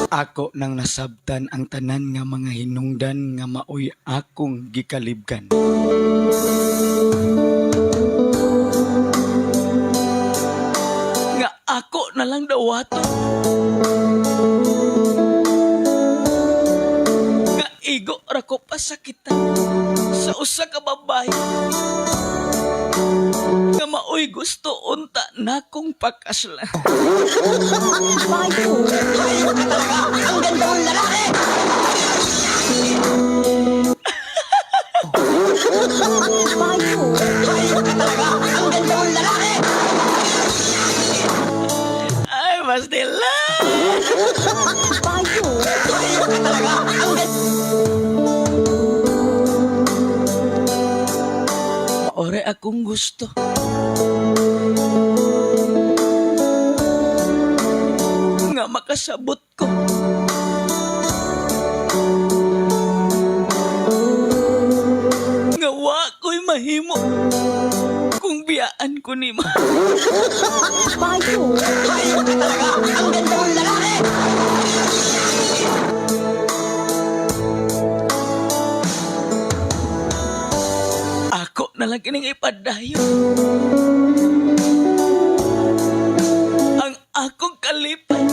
Ako nang nasabtan ang tanan nga mga hinungdan nga maoy akong gikalibgan. Nga ako na lang dawato. Nga igo ra ko pasakitan sa usa ka babae. Nga maoy gusto unta nakong pakasla. Hayop ka talaga! Ang ganda mong lalaki! Hayop ka talaga! Ang ganda mong lalaki! Ay, pastila! Hayop ka talaga! Ang ganda. Ore akong gusto. Nga makasabot ko. Nga wa ko'y mahimo kung biyaan ko nimo. Hayop ka talaga! Ang ganda mong lalaki! Ako na lang kining ipadayon. Ang akong kalipay.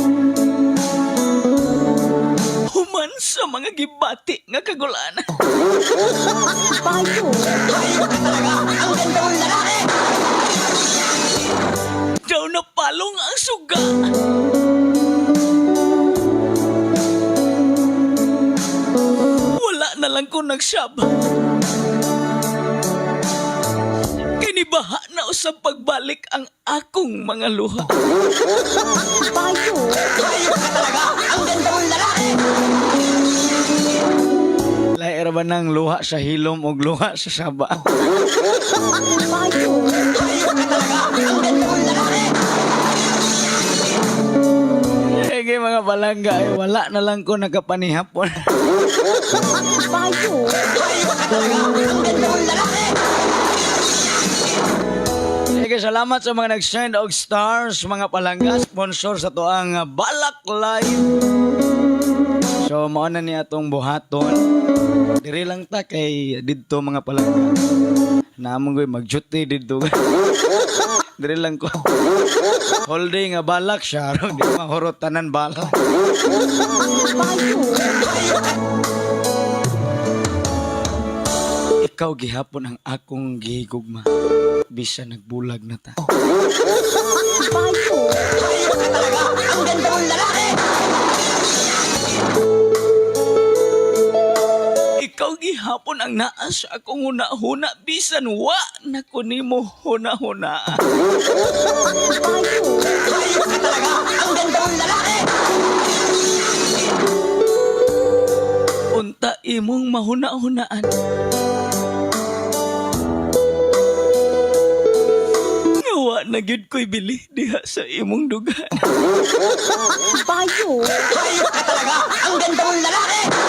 Human sa mga gibati nga kagulanan. Hayop ka talaga! Ang ganda mong lalaki! Daw na palong ang suga. Wala na lang ko nagsaba. Kinibaha na usab pagbalik ang akong mga luha. Hayop ka talaga! Ang ganda mong lalaki! Lahi ra ba ng luha sa hilom o luha sa saba? Hayop ka talaga! Ang ganda mong lalaki! Sige mga palangga, ay wala na lang ko nakapanihapon. Hayop ka talaga! Ang ganda mong lalaki! Sige, salamat sa mga nag-send og stars, mga palangga, sponsor sa tuang Balak Live. So, mao na ni atong buhaton. Diri lang ta kay didto mga palangga. Naamong ko'y mag-duty didto. Diri lang ko. Holding nga balak siya. Di mahurot tanan balak. Ikaw gihapon ang akong gihigugma. Bisa nagbulag na ta. Hayop ka talaga! Ang ganda mong lalaki! Ikaw gihapon ang naa sa akong huna-huna bisan wa na ko nimo huna-huna. Hayop ka talaga! Ang ganda mong lalaki! Unta imong mahuna-hunaan. Nga wa na gyud ko'y bili diha sa imong dugan. Hayop ka talaga! Ang ganda mong lalaki!